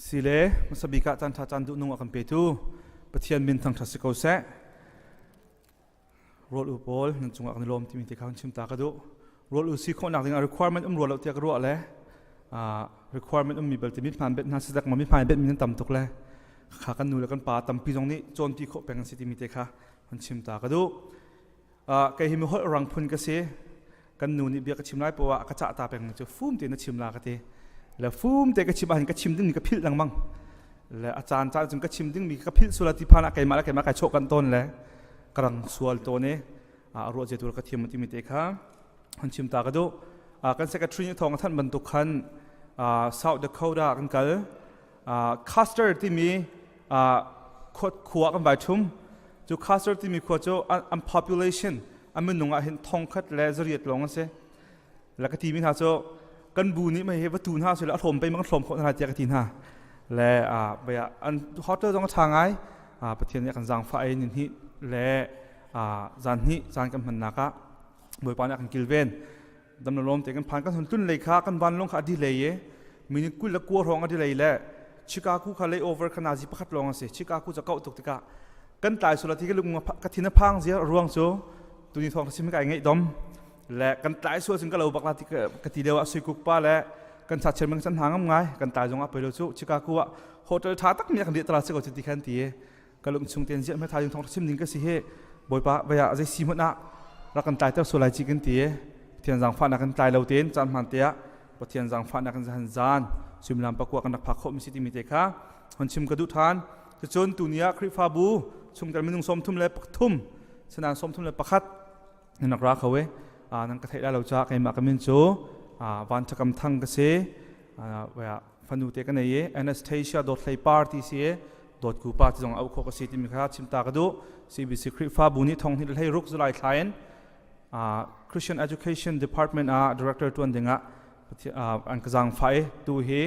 Sile hmasa bik ah caan ṭha caan duh nung a kan petu Pathian min thangṭhat si ko seh. Rawl u pawl nan cungah kan i lawm timi te kha kan chim ta ka duh. Rawl u si khawhnak dingah requirement um rua lo tiah ka ruah le requirement ummi belte mithmaan bet hna sidak ma mithmaan bet mi nan tam tuk le kha kan nu le kan pa tampi zong nih cawnpi khawh peng an si timi te kha kan chim ta ka duh. Kei hi mi holh rang phun ka si. Kan nu nih bia ka chim lai poah ka cah ta peng cu fum te na chim la ka ti. Le fum te ka chim ahhin ka chim ding mi ka philh lengmang. Le a caan caan cun ka chim ding mi ka philh sula ti phan ah keimah le keimah kai chawh kan tawn le ka rang sual tawn i a ruah zia tu ka thiam timi te kha han chim ta ka duh. Kan secretary nih thawng a thanh bantuk khan South Dakota kan kal. Custer timi khua kan vai thum. Cu Custer timi khua cu an population an minung ah hin 1800 lawng an si. Le ka timi hna cu kan bu nih mei hi va tu hna sila a hlawm pei mang hlawm khawh hna tiah ka ti hna. Le baya an hotel zong a ṭha ngai. Pathian nih a kan zaangfah ei nin hi le zan hnih caan kan hmannak ah Bawipa nih a kan kilven. Dam lawm te kan phan kan hun tlun lei kha kan vanlawng kha a delay i minute 29 hrawng a delay le Chicago kha layover kha nazi pakhat lawng a si. Chicago cu kauh tuk tikah kan tlai sula ti ka lung ka thin a phang zia ruang cu tuni thawng sim kai ngeih dom le kan tlai sual cun ka lo bak la ti ka ti deuh ah suikuk pa le kan cha chairman chan hna ngam ngai kan tlai zong ah poi lo cu Chicago ah hotel tha tak mi kan di tala si ko ti khan ti ka lung chung ten ziah hme thai thong sim ding ka si he Bawipa vaya zei si hmanh ah rak kan tlai ter sual lai chi kan ti Pathian zaangfah nak kan tlai lo ten caan hman te ah Pathian zaangfah nak kan han zan suimilam pakua kan rak phak khawh mi si timi te kha hon chim ka duh than. Cucun tuni ah Khrihfabu chungtel minung 33 sanan 31 nan rak ra kho e. Nan ka theih lai lo ca keimah ka min cu Van Thakam Thang ka si. Fanu te ka nei i Anastasia Dawt Hlei Par ti si i Dawt Ku Pa ti zong auh khawh ka si timi kha chim ta ka duh. CBC Khrihfabu nih thong hnih le hlei ruk July thla in Christian Education Department ah director tuan dingah an ka zaangfah i tu hi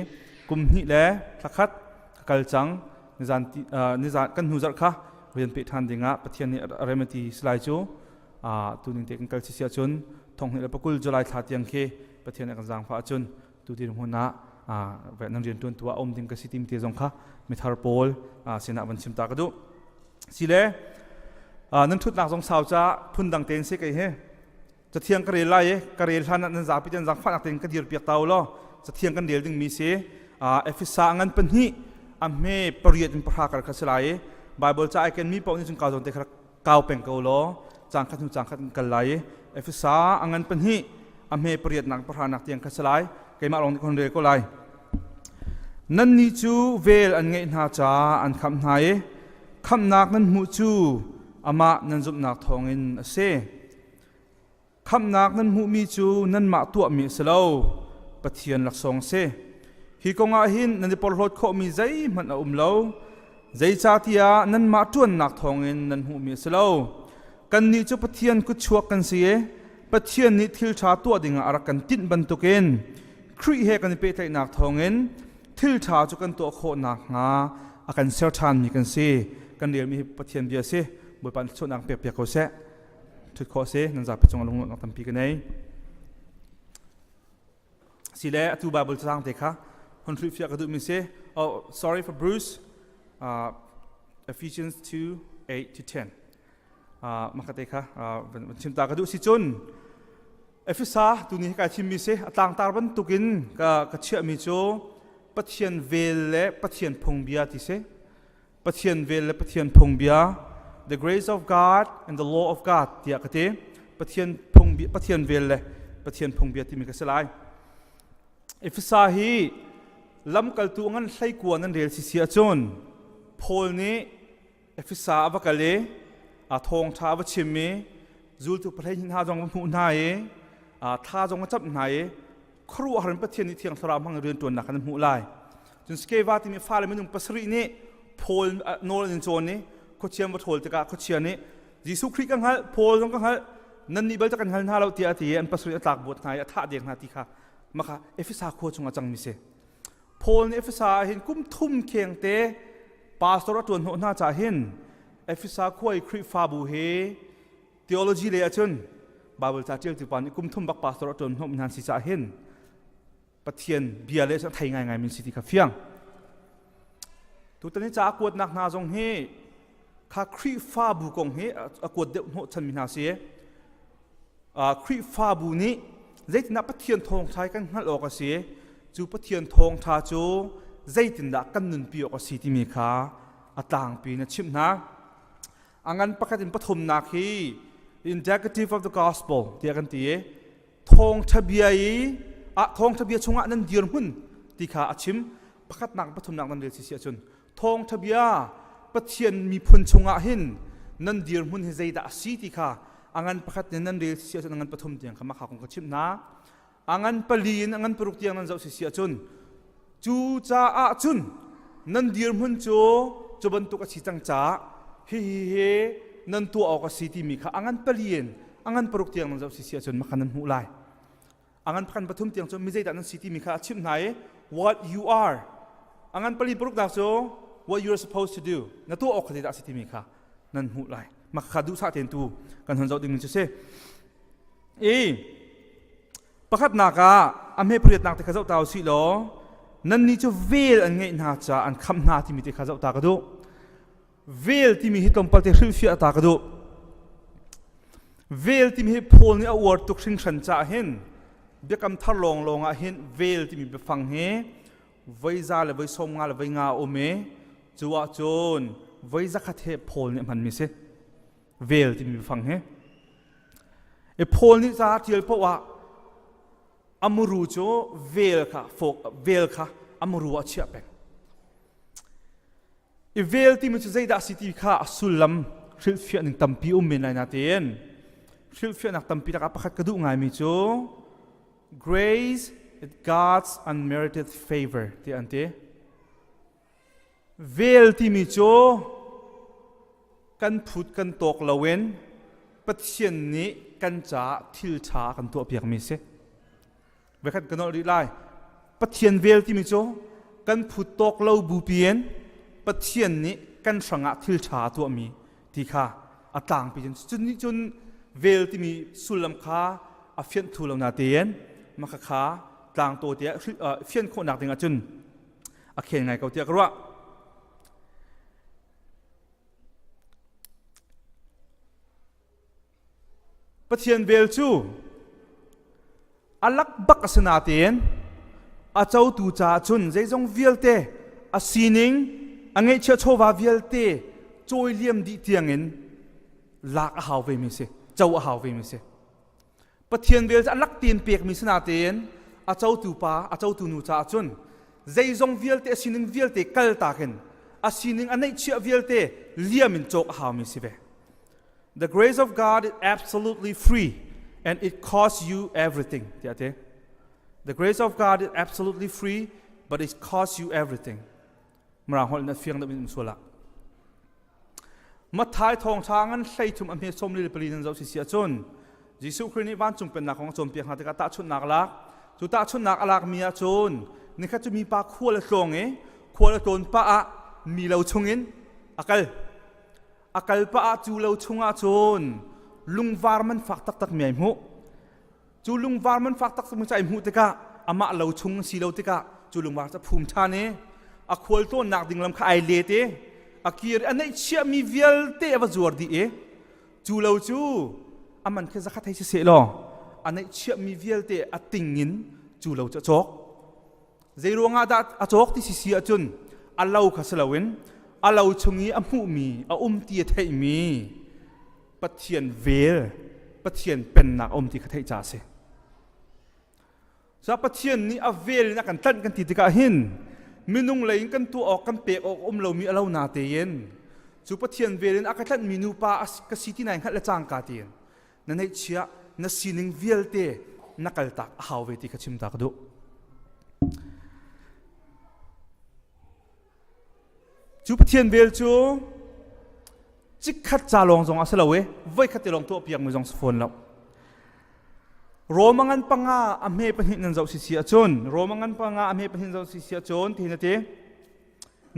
kum hnih le thla khat ka kal cang. Nizan nizan kan hnu zarh kha rian peh ṭhan dingah Pathian nih a rem ti si lai cu tu ning te kan kal si si ahcun thong hnih le pakul July thla tiang khi Pathian nih a kan zaangfah ahcun tu dirhmun ah nan rian ṭuan tu ah um ding ka si tim te zong kha mithar pawl sinah van chim ta ka duh. Sile nan ṭhutnak zong sau ca phundang tein si kei hi cathiang ka rel lai i ka rel hlan ah nan zapi ten zaangfahnak tein ka dir piak ta u law cathiang kan rel dingmi si Efesa ngan pahnih a hme pariat in pahra kar kha si lai i Bible ca ai kenmi paoh nih cun kau zawn te kha kau peng ko law cang khat hnu cang khat kan kal lai i Efesa a ngan pahnih a hme pariat nak pahra nak tiang kha si lai. Keimah lawng nih kan rel ko lai. Nannih cu vel an ngeih hna caah an khamh hna i khamhnak nan hmuh cu amah nan zumhnak thawngin a si. Khamhnak nan hmuhmi cu nanmah tuahmi a si lo, Pathian laksawng a si. Hi kong ah hin nan i porhlawt khawhmi zeihmanh a um lo, zeicahtiah nanmah ṭuannak thawngin nan hmuhmi a si lo. Kannih cu Pathian kutchuak kan si i Pathian nih thil ṭha tuah dingah a rak kan tinh bantukin Khrih he kan i pehtlaihnak thawngin thil ṭha cu kan tuah khawh nakhnga a kan ser ṭhanmi kan si. Kan relmi hi Pathian bia a si. Bawipa nih thluachuahnak pek piak ko seh. Ṭhut khawh a si. Nan zapi cungah lunglawmhnak tampi ka nei. Sile atu Bible cang te kha hun hrilhfiah ka duhmi si. Oh, sorry for Bruce. Ephesians 2, 8 to 10. Makate kha van chim ta ka duh si cun Efesa tuni hi kai thimmi si a tlangtar bantukin ka ka chiahmi cu Pathian vel le Pathian phungbia ti si. Pathian vel le Pathian phungbia, the grace of God and the law of God tiah ka ti. Pathian phungbia, Pathian vel le Pathian phungbia timi ka si lai. Efesa hi lamkaltu ngan hleikua nan rel si si ahcun Paul nih Efesa a va kal i a thawngṭha a va chim i zultu pahlei hna zong va hmuh hna i thla zong a camh hna i khuaruahhar in Pathian nih Thiang Thlarau hmang in rianṭuannak kan hmuh lai. Cun Skeva timi fale minung pasarih nih Paul nawl an in cawn i khuachia va ṭhawl tikah khuachia nih Jesuh Khrih ka hngalh, Paul zong ka hngalh, nannih bal cu kan hngal hna lo tiah a ti i an pasarih a tlak buat hna i a thah deng hna ti kha maka Efesa khua chungah cangmi si. Paul nih Efesa ah hin kum thum kheng te pastor a ṭuan hnawh hna caah hin Efesa khua i Khrihfabu hi theology lei ahcun Bible ca ṭialtu pa nih kum thum bak pastor a ṭuan hnawh mi hna si caah hin Pathian bia le thei ngaingai min si ti kha fiang. Tutan i ca a kuatnak hna zong hi kha Khrihfabu kong hi a kuat deuh hnawh chanmi hna si. Khrihfabu nih zeitindah Pathian thawngṭha hi kan hngalh awk a si, cu Pathian thawngṭha cu zeitindah kan nunpi awk a si timi kha a tlangpi in a chimh hna. A ngan pakhat in pathumnak hi indicative of the gospel tiah kan ti i thawngṭha bia i ah thawngṭha bia chungah nan dirhmun ti kha a chim. Pakhatnak pathumnak nan rel si si ahcun thawngṭha bia Pathian miphun chungah hin nan dirhmun hi zeidah a si ti kha a ngan pakhat in nan rel si ahcun a ngan pathum tiang kha mah kha kong ka chimh hna. A ngan pali in a ngan paruk tiang nan zoh si si ahcun cu caah cun nan dirhmun cu cu bantuk a si cang caah hihi hi nan tuah awk a si timi kha a ngan pali in a ngan paruk tiang nan zoh si si ahcun mah kha nan hmuh lai. A ngan pakhat pathum tiang cu mi zeidah nan si timi kha a chimh hna i what you are. A ngan pali paruk nak cu what you are supposed to do. Na tuah awk kha zeidah a si timi kha nan hmuh lai. Mah kha duhsah tein tu kan hon zoh ding cu si. I pakhatnak ah a hme pariatnak te kha zoh ta usih law nannih cu vel an ngeih hna caah an khamh hna timi te kha zoh ta ka duh. Vel timi hi tlawmpal te hrilhfiah ta ka duh. Vel timi hi Paul nih a uar tuk hringhran caah hin biakam thar lawnglawng ah hin vel timi biafang hi voi za le voi sawm nga le voi nga a um i cu ahcun voi zakhat he Paul nih a hmanmi si. Vel timi biafang hi. I Paul nih ca a ṭial paoh ah a muru cu vel kha fawk vel kha a muru ah a chiah peng. I vel timi cu zeidah a si ti kha a sullam hrilhfiah ning tampi um men lai natein hrilhfiahnak tampi lakah pakhat ka duh ngaimi cu grace is God's unmerited favor tiah an ti. Vel timi cu kan phut kan tawk loin Pathian nih kan caah thil ṭha a kan tuahpiakmi a si. Voikhat ka nolh rih lai. Pathian vel timi cu kan phut tawk lo bupi in Pathian nih kan hrangah thil ṭha a tuahmi ti kha a tlangpi cun cun nih cun vel timi sullam kha a fianh thu lo natein mah kha tlangtaw tiah fian khawhnak ding ahcun a khel ngai ko tiah ka ruah. Pathian vel cu a lak bak a si natein a cotu caah cun zeizong vialte a sining a ngeihchiah chawva vialte cawi liam dih tiangin lak a hau vemi si co a hau vemi si Pathian vel cu a lak tein pekmi si natein a cotu pa a cotu nu caah cun zeizong vialte a sining vialte kaltak in a sining a neihchiah vialte liam in cawk a haumi si ve The grace of God is absolutely free and it costs you everything. Tiah ti. The grace of God is absolutely free but it costs you everything. Mirang holh na fiang deuh in um sual ah. Matthai thawngṭha ngan hlei thum a hme sawm li le pali nan zoh si si ahcun Jesuh Khrih nih vancung pennak kong a cawnpiak hna tikah tahchunhnak a lak. Cu tahchunhnak a lakmi ahcun nikhat cu mipa khual a tlawng i khual a tlawn pah ah mi lo chungin a kal. A kal pah ah cu lo chungah cun lungvar man fak taktak mi ai hmuh. Cu lungvar man fak taktak mi cu ai hmuh tikah amah lo chung si lo tikah cu lungvar cu a phum ṭhan i a khual tlawnnak ding lam kha ai let i a kir i a neihchiahmi vialte a va zuar dih i cu lo cu a man khi zakhat hei si seh law a neihchiahmi vialte a ting in cu lo cu a cawk. Zei ruangah dah a cawk ti sisi ahcun a lo kha si loin a lo chung i a hmuhmi a um ti a theihmi Pathian vel Pathian pennak a um ti kha theih ca a si. Sa Pathian nih a vel in a kan tlanh kan ti tikah hin minung lei in kan tuah awk kan pek awk um lomi a lo na tein cu Pathian vel in a ka tlanhmi nupa ka si ti nai hngalh le cangka tiin na neihchiah na sining vialte na kaltak a hau ve ti kha chim ta ka duh. Cu Pathian vel cu chikkhat ca lawng zong a si lo i voikhat te lawng tuah piak mi zong si fawn lo. Roma ngan panga a hme pahnih nan zoh si si ahcun Roma ngan panga a hme pahnih zoh si si ahcun ti hin a ti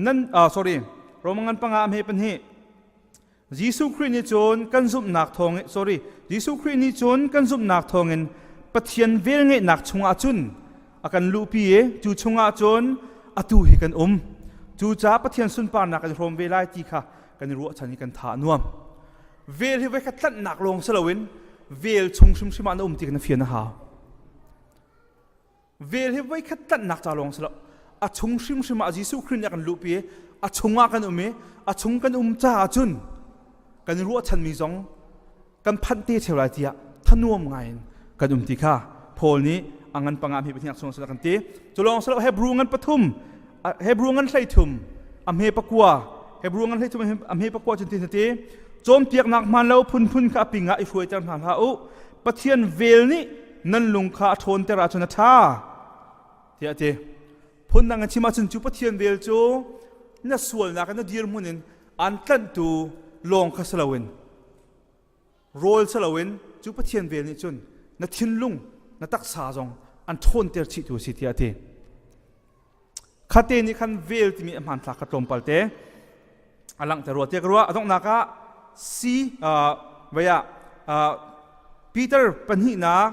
nan uh, sorry Roma ngan panga a hme pahnih Jesuh Khrih nih cun kan zumhnak thawng sorry Jesuh Khrih nih cun kan zumhnak thawngin Pathian velngeihnak chungah cun a kan luhpi i cu chungah cun atu hi kan um. Cucaah Pathian sunparnak kan i hrawm ve lai ti kha kan i ruahchan i kan tha a nuam. Vel hi voikhat tlanhnak lawng si loin vel chung hrimhrim ah na um ti kha na fian a hau. Vel hi voikhat tlanhnak ca lawng si lo. A chung hrimhrim ah Jesuh Khrih nih a kan luhpi i a chungah kan um i a chung kan um caah cun kan i ruahchanmi zong kan phanh te cheu lai tiah thanuam ngai in kan um ti kha Paul nih a ngan panga hme pathian chung kan ti. Cu lawng silo Hebrew ngan pathum Hebrew ngan hleithum a hme pakua Hebrew ngan hleithum a hme pakua cun ti ti cawnpiaknak hmaan lo phunphun kha a ping ah i hruaiter hna hlah u Pathian vel nih nan lung kha a ṭhawnter ahcun a ṭha tiah a ti. Phundang in chim ahcun cu Pathian vel cu na sualnak in na dirhmun in aan tlanhtu lawng kha si loin rawl si loin cu Pathian vel nih cun na thinlung na taksa zong an ṭhawnter chihtu a si tiah a ti. Khate nih khan vel timi a hmanthlak kha tlawmpal te a langhter rua tiah ka ruah. A donghnak ah C vei ah Peter pahnihnak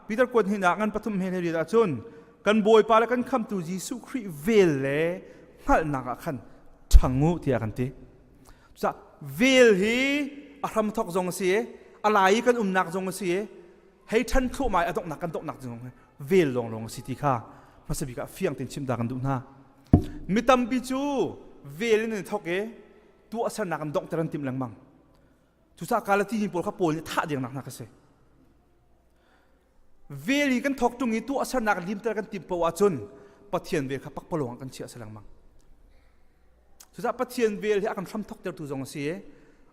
Peter kuat hnihnak ngan pathum he riat ahcun kan Bawipa le kan khamtu Jesuh Khrih vel le hngalhnak ah khan ṭhang u tiah kan ti. Cucaah vel hi a hramthawk zong a si i a lai i kan umnak zong a si i hei ṭhan thluahmah i a donghnak kan donghnak zong hi vel lawnglawng a si ti kha hmasa bik ah fiang tein chim ta kan duh hna. Mi tampi cu vel in an i thawk i tuahsernak an donghter an timh lengmang. Cucaah Galati mi pawl kha Paul nih thah dengnak hna kha si. Vel i kan thawk ṭung i tuahsernak limter kan timh paoh ahcun Pathian vel kha pakpalawng ah kan chiah a si lengmang. Cucaah Pathian vel hi a kan hramthawktertu zong a si i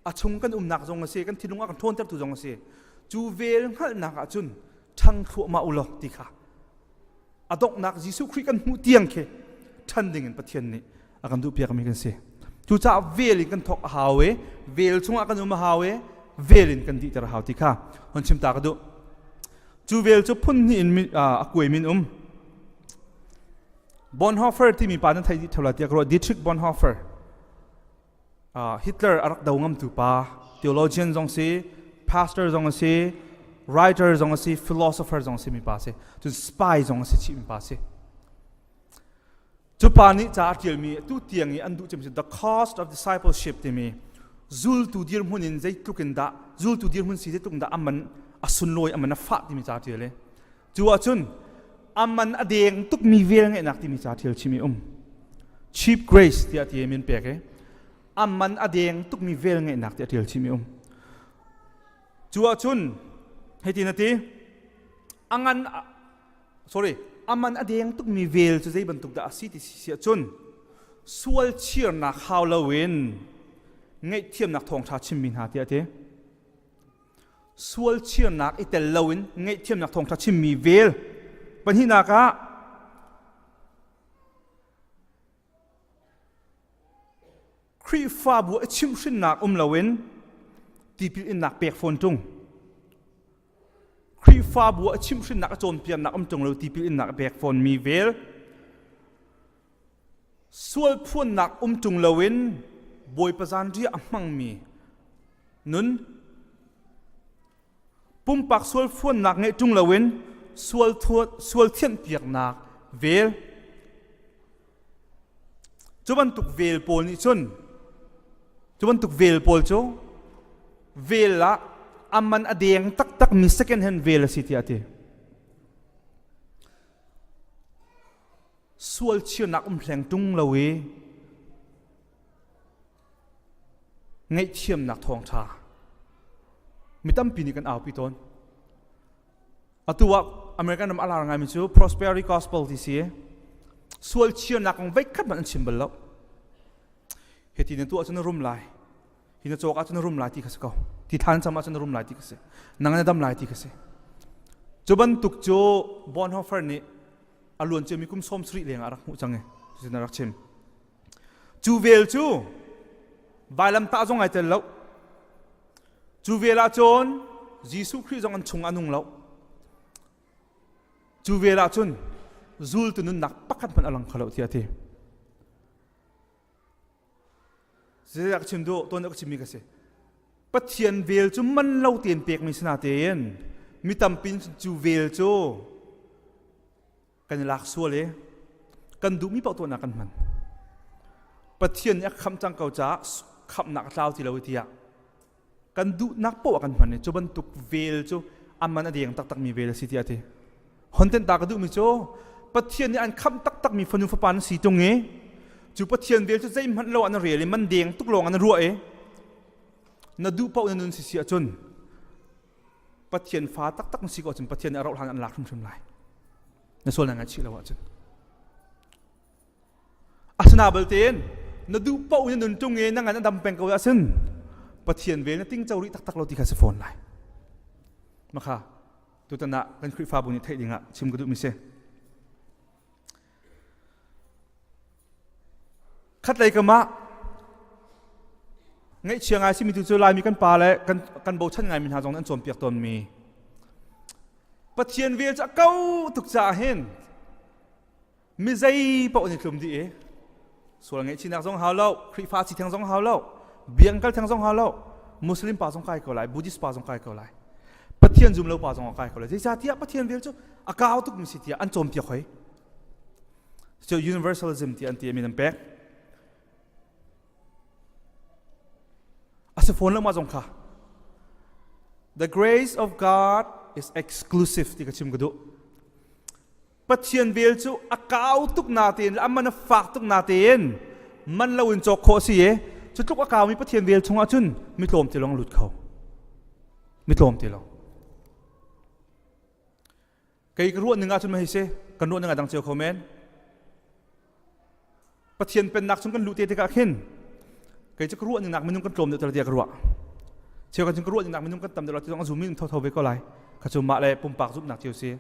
a chung kan umnak zong a si, kan thinlung a kan ṭhawntertu zong a si. Cu vel hngalhnak ahcun ṭhang thluahmah u law ti kha a donghnak Jesuh Khrih kan hmuh tiang khi ṭhan ding in Pathian nih a kan duhpiakmi kan si. Cucaah vel in kan thawk a hau i vel chungah kan um a hau i vel in kan dihter a hau ti kha hon chim ta ka duh. Cu vel cu phun hnih in a kuai min um. Bonhoeffer timi pa nan theih dih theu lai tiah ka ruah. Dietrich Bonhoeffer. Hitler a rak do ngamtu pa theologian zong si pastor zong a si writer zong a si philosopher zong a si mi pa si cun spy zong a si chih mi pa si cu pa nih ca a ṭialmi tu tiang i an duh cem the cost of discipleship timi zultu dirhmun in zeitluk in dah zultu dirhmun si zeitluk in dah aman a sunlawi aman a fah timi ca ṭial i Cu ahcun a man a deng tukmi vel ngeihnak timi ca ṭhial chim i um. Cheap grace tiah ti min pek i a man a deng tukmi vel ngeihnak tiah ṭial chim i um. Cu ahcun hitin a ti a ngan sorry a man a deng tukmi vel cu zei bantuk dah a si ti si ahcun sual chirnak hau loin ngaihthiamnak thawngṭha chimmi hna tiah a ti. Sual chirnak i tel loin ngaihthiamnak thawngṭha chimmi vel. Pahnihnak ah Khrihfabu a chimhhrinnak um loin tipil innak pek fawn ṭung. Khrihfabu a chimhhrinnak a cawnpiaknak um ṭung lo tipil innak a pek fawnmi vel. Sual phuannak um ṭung loin Bawipa zanriah a hmangmi nun pumpak sual phuannak ngeih ṭung loin sual sual thianhpiaknak vel cu bantuk vel pawl nih cun cu bantuk vel pawl cu vel ah a man a deng taktak mi second hand vel a si tiah a ti. Sual chirnak um hleng ṭung lo i ngaihthiamnak thawngṭha mi tampi nih kan aupi tawn. Atu ah American ram a lar ngaimi cu prosperity gospel ti si. Sual chirnak kong veikhat hmanh an chim bal lo. Hiti na tuah cun na rum lai. Hi na cawk ahcun na rum lai ti kha si ko. Ti thlan cam ahcun na rum lai ti kha si. Nang na dam lai ti kha si. Cu bantuk cu Bonhoeffer nih a luan ciami kum 70 leng ah rak hmuh cang i cutin a rak chim. Cu vel cu vailamtah zong ai tel lo. Cu vel ah cun Jesuh Khrih zong an chung a nung lo. Cu vel ah cun zultu nunnak pakhat hmanh a lang kho lo tiah a ti. Zeidah ka chim duh? Tuan ka chimmi ka si. Pathian vel cu man lo tein pekmi si natein mi tampi cu vel cu kan i lak sual i kan duhmi paoh tuahnak kan hman. Pathian nih a khamh cang ko caah khamhnak a tlau ti lo tiah kan duhnak poah kan hman i cu bantuk vel cu a man a deng taktakmi vel a si tiah a ti. Honten ta ka duhmi cu Pathian nih an khamh taktakmi fanu fapa an si tung i cu Pathian vel cu zeihmanh lo an rel i man deng tuk lawng an ruah i na duh paoh na nun si si ahcun Pathian fa taktak na si ko ahcun Pathian nih a rauh hlan an lak hrimhrim lai. Na sual na ngaihchih lo ahcun. Asina balte na duh paoh in nun ṭung i na ngan a dam peng ko ahcun Pathian vel na tingco rih taktak lo ti kha si fawn lai. Makha tutan ah kan Khrihfabu nih theih dingah chim ka duhmi si. Khatlei kam ah ngaihchia ngai simi tu cu Laimi kan pa le kan, kan bochan ngaimi hna zong an cawnpiak tawnmi Pathian vel cu a kau tuk caah hin mi zei paoh an i tlum dih i sual ngaihchihnak zong hau lo Khrihfa si theng zong hau lo biakinn kal theng zong hau lo Muslim pa zong kai ko lai Buddhist pa zong kai ko lai Pathian zum lo pa zong kai ko lai zeicahtiah Pathian vel cu a kau tuk mi si tiah an cawnpiak hoi so universalism ti an ti min an pek a si fawn lo ma zong kha the grace of God is exclusive ti ka chim ka duh Pathian vel cu a kau tuk natein le a man a fak tuk natein man loin cawk khawh a si i cu tluk a kaumi Pathian vel chungah cun mi tlawm te lawng lut kho. Mi tlawm te lawng. Kei ka ruah ning ahcun hei si, kan ruah ning a dang cio kho men. Pathian pennak chung kan luh te tikah khin kei cu ka ruah ning nak minung kan tlawm deuh tiah ka ruah. Cheu kan ka ruah ning nak minung kan tam deuh ti zong a zummi in thotho ve ko lai. Kha cu mah le pumpak zumhnak cio si.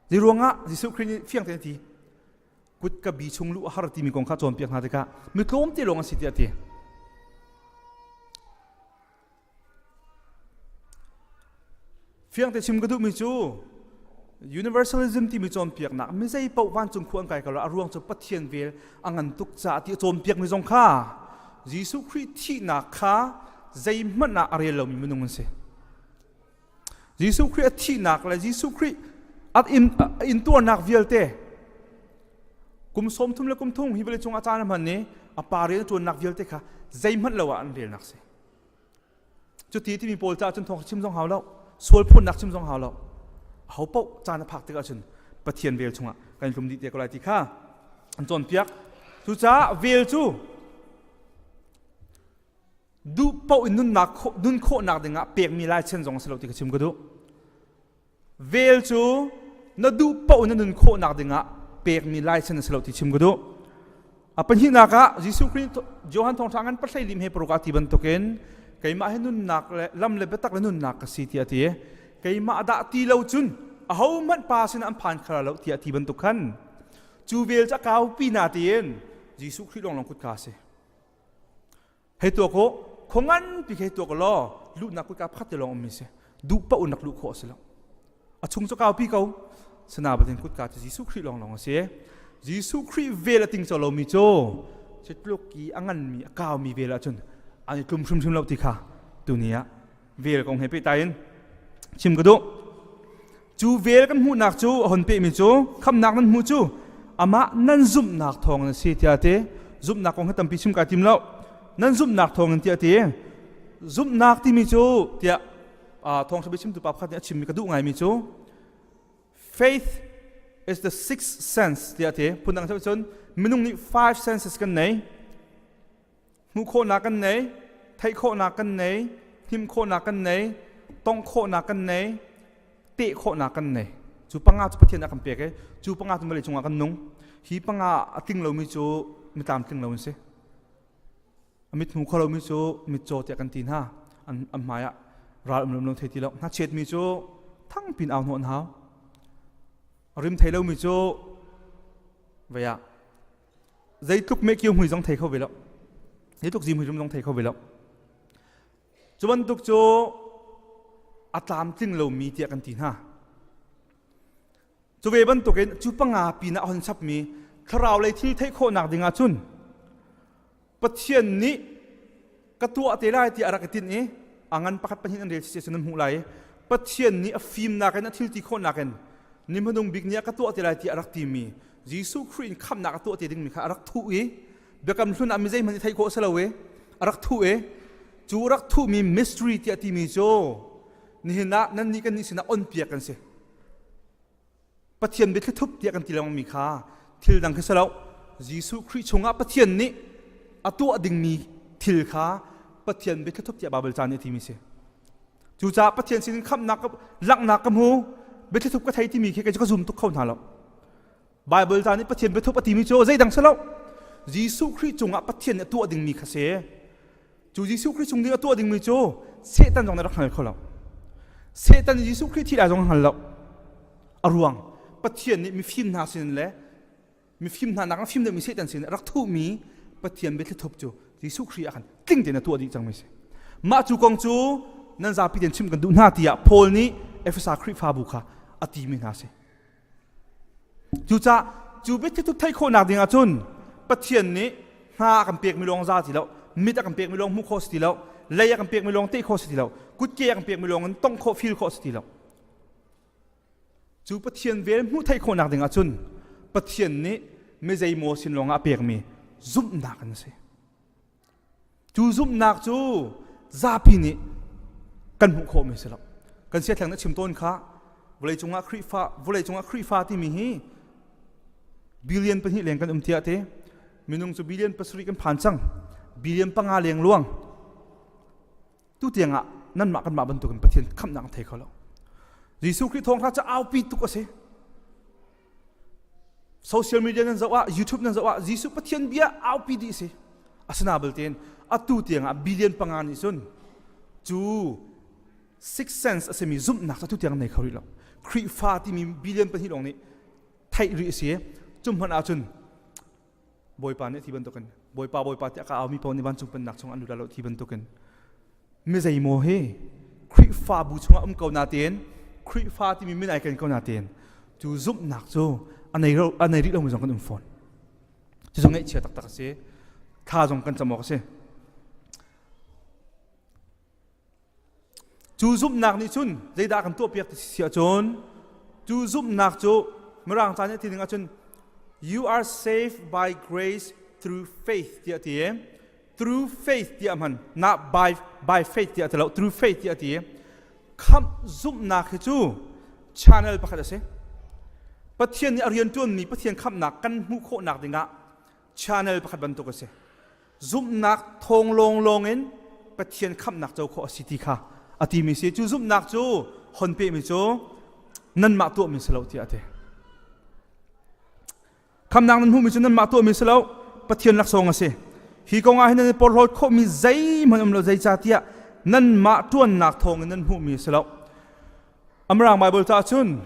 Zei ruangah Jesuh Khrih nih fiang tein a ti. Kut ka bi chung luh a har timi kong kha cawnpiak hna tikah mi tlawm te lawng an si tiah a ti. Fiangte chim ka duhmi cu universalism timi cawnpiaknak mi zei paoh vancung khua an kai ko lo a ruang cu Pathian vel a ngan tuk caah ti a cawnpiakmi zong kha Jesuh Khrih thihnak kha zeihmanh ah a rel lomi minung an si. Jesuh Khrih a thihnak le Jesuh Khrih a intuarnak vialte kum 30 le kum thum hi vawlei cungah caan a hman i a pa rian a ṭuannak vialte kha zeihmanh lo ah an relnak si. Cuti timi pawl caah cun thawng chim zong hau lo, sual phunnak chim zong hau lo. Aho paoh caan a phak tikah cun Pathian vel chungah kan hlum dih te ko lai ti kha an cawnpiak. Cucaah vel cu duh paoh in nunnak nun khawhnak dingah pekmi laichen zong a si lo ti kha chim ka duh. Vel cu na duh paoh na nun khawhnak dingah pekmi license a si lo ti chim ka duh. A pahnihnak ah Jesuh Khrih Johan thawngṭha ngan pahlei lim he paruk ah ti bantukin keimah hi nunnak le lam le biatak le nunnak ka si tiah a ti. Keimah dah ti lo cun ahohmanh pa sinah an phan kha lo tiah ti bantuk khan cu vel cu a kaupi na tiin Jesuh Khrih lawnglawng kutka a si. Hei tuak u, khua nganpi khi hei tuak u law luhnak kutka pakhat te lawng ummi si. Duh paoh in rak luh khawh a si lo. A chung cu kaupi ko. Sana batin kutka cu Jesuh Khrih lawnglawng a si. Jesuh Khrih vel a tingco lomi cu citluk i a nganmi a kaumi vel ahcun an i tlum hrimhrim lo ti kha tuni ah vel kong he pehtlai in chim ka duh. Cu vel kan hmuhnak cu a hon pehmi cu khamnak nan hmuh cu amah nan zumhnak thawng in a si tiah a ti. Zumhnak kong hi tampi chim kai tim lo. Nan zumhnak thawng in tiah a ti. Zumhnak timi cu tiah thawngṭha biachimtu pa pakhat nih a chimmi ka duh ngaimi cu faith is the sixth sense tiah a ti. Phundang cun minung nih five senses kan nei. Hmuh khawhnak kan nei, theih khawhnak kan nei, hnim khawhnak kan nei, tongh khawhnak kan nei, teh khawhnak kan nei. Cu panga cu Pathian a kan pek i cu panga cu vawlei cungah kan nung. Hi panga a tling lomi cu mi tlamtling lo an si. A mit hmu kho lomi cu mitcaw tiah kan ti hna. An, an hmai ah ral um lo thei ti lo. Hnachetmi cu thangpin au hnawh an hau. A rim thei lomi cu vei ah zeitluk mehkio mui zong thei kho ve lo zeitluk zihmui rum zong thei kho ve lo cu bantuk cu a tlamtling lomi tiah kan ti hna cu ve bantukin cu panga pinah a hon chapmi thlarau lei thil theih khawhnak dingah cun Pathian nih ka tuah te lai tiah a rak i tinh i a ngan pakhat pahnih an rel si cun an hmuh lai i Pathian nih a fimnak in a thil ti khawhnak in ni hmanung bik ni ah ka tuah te lai tiah a rak timi Jesuh Khrih in khamhnak a tuah te dingmi kha a rak thuh i. Biakam hlun ah mi zeihmanh i theih khawh si lo i a rak thuh i cu rak thuhmi mystery tiah timi cu nihin ah nannih kan nih sinah onpiak kan si. Pathian biathli thup tiah kan ti lengmangmi kha thil dang khi si lo. Jesuh Khrih chungah Pathian nih a tuah dingmi thil kha Pathian biathli thup tiah Baibal ca nih a timi si. Cucaah Pathian sinin khamhnak langhnak ka hmu biathli thup ka thei timi khi kei cu ka zum tuk kho hna lo. Baibal ca nih Pathian biathup a timi cu zeidang si lo. Jesuh Khrih cungah Pathian nih a tuah dingmi kha si. Cu Jesuh Khrih chung ding a tuah dingmi cu Satan zong nih rak hngal kho lo. Satan nih Jesuh Khrih thi lai zong hngal lo. A ruang Pathian nih mifim hna sin le mifim hna nak fim deuhmi Satan sin rak thuhmi Pathian biathli thup cu Jesuh Khrih ah khan tling tein a tuah dih cangmi si. Mah cu kong cu nan zapi tein chim kan duh hna tiah Paul nih Efesa Khrihfabu kha a timi hna si. Cucaah cu biathitu theih khawhnak ding ahcun Pathian nih hna a kan pekmi lawng za ti lo, mit a kan pekmi lawng hmuh khawh si ti lo, lei a kan pekmi lawng teh khawh si ti lo, kutke a kan pekmi lawng in tongh khawh feel khawh si ti lo. Cu Pathian vel hmuh theih khawhnak ding ahcun Pathian nih mi zeimaw sin lawngah a pekmi zumhnak an si. Cu zumhnak cu zapi nih kan hmuh khawhmi si lo. Kan siathleng na chim tawn kha vawleicung ah Khrihfa vawleicung ah Khrihfa timi hi billion pahnih leng kan um tiah te minung cu billion pasarih kan phan cang billion panga leng luang tu tiang ah nanmah kanmah bantukin Pathian khamhnak an thei kho lo. Jesuh Khrih thawngtha cu aupi tuk a si. Social media nan zoh ah YouTube nan zoh ah Jesuh Pathian bia aupi dih si. Asina belte atu tiang ah billion panga nih cun cu six sense a simi zumhnak cu atu tiang nei kho rih lo. Khrihfa timi billion pahnih lawng nih theih rih a si. Cu hmanh ahcun Bawipa nih ti bantukin Bawipa Bawipa tiah ka aumi paoh nih vancung pennak chung an lut lo ti bantukin mi zeimaw hi Khrihfabu chungah um ko natein Khrihfa timi min ai ken ko natein cu zumhnak cu a nei a nei rih lomi zong kan um fawn. Cu zong ngaihchia taktak a si. Thla zong kan cam awk a si. Cu zumhnak nih cun zeidah kan tuahpiak ti si ahcun cu zumhnak cu Mirang ca nih a ti ning ahcun you are saved by grace through faith tiah a ti. Through faith tiah a hman. Not by, by faith tiah a ti lo. Through faith tiah a ti. Khamh zumhnak hi cu channel pakhat a si. Pathian nih a rianṭuanmi Pathian khamhnak kan hmuh khawhnak dingah channel pakhat bantuk a si. Zumhnak thawng lawnglawng in Pathian khamhnak co khawh a si ti kha a timi si. Cu zumhnak cu hon pehmi cu nanmah tuahmi si lo tiah a ti. Khamhnak nan hmuhmi cu nanmah tuahmi si lo, Pathian laksawng a si. Hi kong ah hin nan i porhlawt khawhmi zeihmanh um lo zeicahtiah nanmah ṭuannak thawngin nan hmuhmi a si lo. Amrang Bible caah cun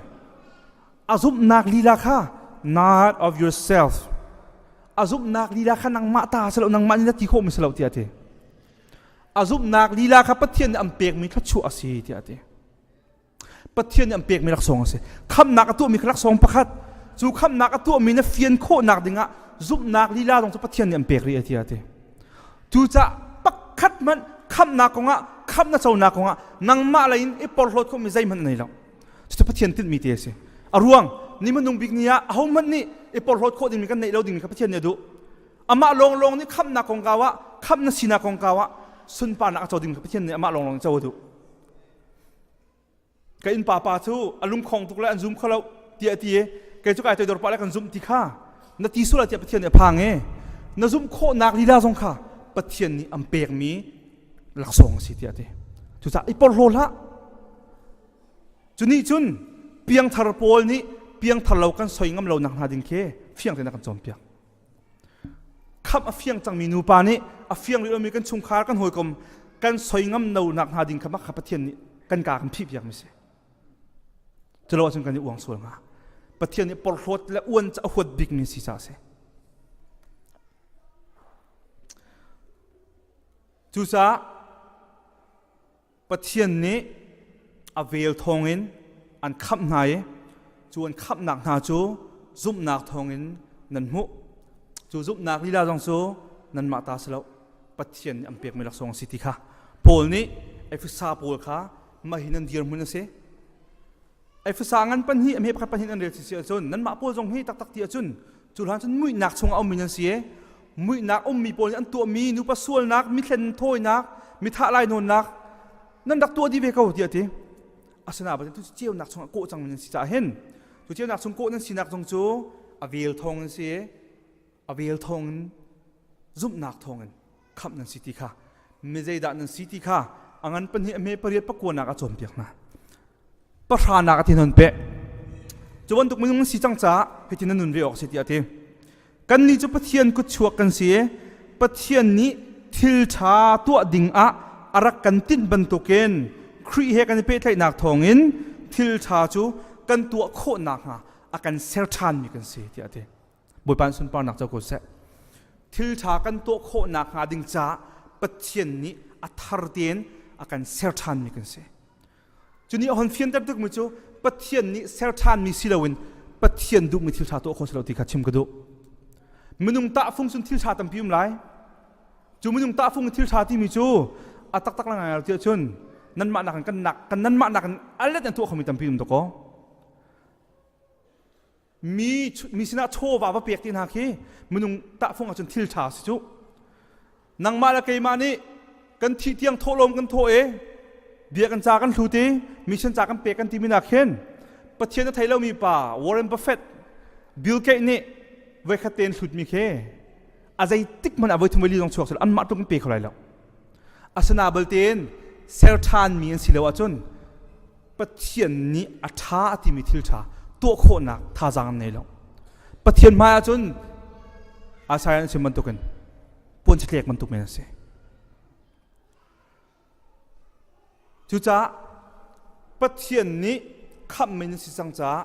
a zumhnak lila kha not of yourself a zumhnak lila kha nangmah ta si lo nangmah nih na ti khawhmi si lo tiah a ti a zumhnak lila kha Pathian nih an pekmi thluachuah a si tiah a ti Pathian nih an pekmi laksawng a si khamhnak a tuahmi kha laksawng pakhat cu khamhnak a tuahmi na fian khawhnak dingah zumhnak lila zong cu Pathian nih an pek rih tiah a ti Cucaah pakhat hmanh khamhnak kongah khamh na conak kongah nangmah lei in i porhlawt khawhmi zeihmanh na nei lo. Cucu Pathian tinhmi te a si. A ruang ni hmanung bik ni ah ahohmanh nih i porhlawt khawh dingmi kan neih lo dingmi kha Pathian nih a duh. Amah lawnglawng nih khamhnak kongkau ah khamh na sinak kongkau ah sunparnak a co dingmi kha Pathian nih amah lawnglawng co a duh. Ka innpa pa cu a lungkhong tuk le an zum kho lo tiah a ti i kei cu kai toidor pah le kan zumh ti kha na ti sual tiah Pathian nih a phang i na zumh khawhnak lila zong kha Pathian nih an pekmi laksawng a si tiah a ti. Cucaah i porhlaw hlah. Cu nih cun piangthar pawl nih piangthar lo kan soi ngam lo nak hna ding khi fiang tein a kan cawnpiak. Khamh a fiang cangmi nupa nih a fiang rih lomi kan chungkhar kan hawikom kan soi ngam lo nak hnga ding kha mah kha Pathian nih kan ka kan phih piakmi si. Culo ahcun kan i uang sual hnga. Pathian nih porhlawt le uan cu a huat bikmi si caah a si. Cucaah Pathian nih a vel thawngin an khamh hna i cu an khamhnak hna cu zumhnak thawngin nan hmuh. Cu zumhnak lila zong cu nanmah ta si lo Pathian nih an pekmi laksawng a si ti kha Paul nih Efesa pawl kha mah hi nan dirhmun a si. Efesa ngan pahnih a hme pakhat pahnih nan rel si ahcun nanmah pawl zong hi taktak ti ahcun cu hlan cun muihnak chungah a ummi nan si i. Muihnak ummi pawl nih an tuahmi nupa sualnak, mithlen thawinak, mithah lainawnnak nan rak tuah dih ve ko tiah a ti. Asinain tu ceunak chungah kawh cangmi nan si caah hin cu ceunak chung kawh nan sinak zong cu a vel thawng in si a vel thawng in zumhnak thawng in khamh nan si ti kha mi zeidah nan si ti kha a ngan pahnih a hme pariat pakuanak a cawnpiak hna. Pahranak a ti non peh. Cu bantuk minung si cang caah hitin na nun ve awk si tiah a ti. Kannih cu Pathian kutchuak kan si i Pathian nih thil ṭha tuah ding ah a rak kan tinh bantukin Khrih he kan i pehtlaihnak thawngin thil ṭha cu kan tuah khawh nakhnga a kan ser ṭhanmi kan si tiah a ti. Bawipa in sunparnak co ko seh. Thil ṭha kan tuah khawh nakhnga ding caah Pathian nih a thar tein a kan ser ṭhanmi kan si. Cu nih a hon fianter tukmi cu Pathian nih ser ṭhanmi si loin Pathian duhmi thil ṭha tuah khawh si lo ti kha chim ka duh. Minung tahfung cun thil ṭha tampi um lai. Cu minung tahfung in thil ṭha timi cu a taktak la ngai lo tiah cun nanmah nakin kan nak kan nanmah nakin a let in tuah khomi tampi um dakaw. Mi mi sinah chawva va pek ti hna khi minung tahfung ahcun thil ṭha si cu. Nangmah le keimah nih kan thih tiang thawhlawm kan thawh i bia kan ca kan hlut i mission ca kan pek kan timi nak hin Pathian a thei lomi pa Warren Buffett Bill Gates nih voikhat tein hlutmi khi a zeitik hmanh ah voithum voili zong chuak sel anmah tluk in pe kho lai lo. Asina baltein ser ṭhanmi an si lo ahcun Pathian nih a ṭha a timi thil ṭha tuah khawhnak thazaang an nei lo. Pathian hmai ahcun Isaiah an chim bantukin puanchatlek bantuk men a si. Cucaah Pathian nih khamhmi nan si cang caah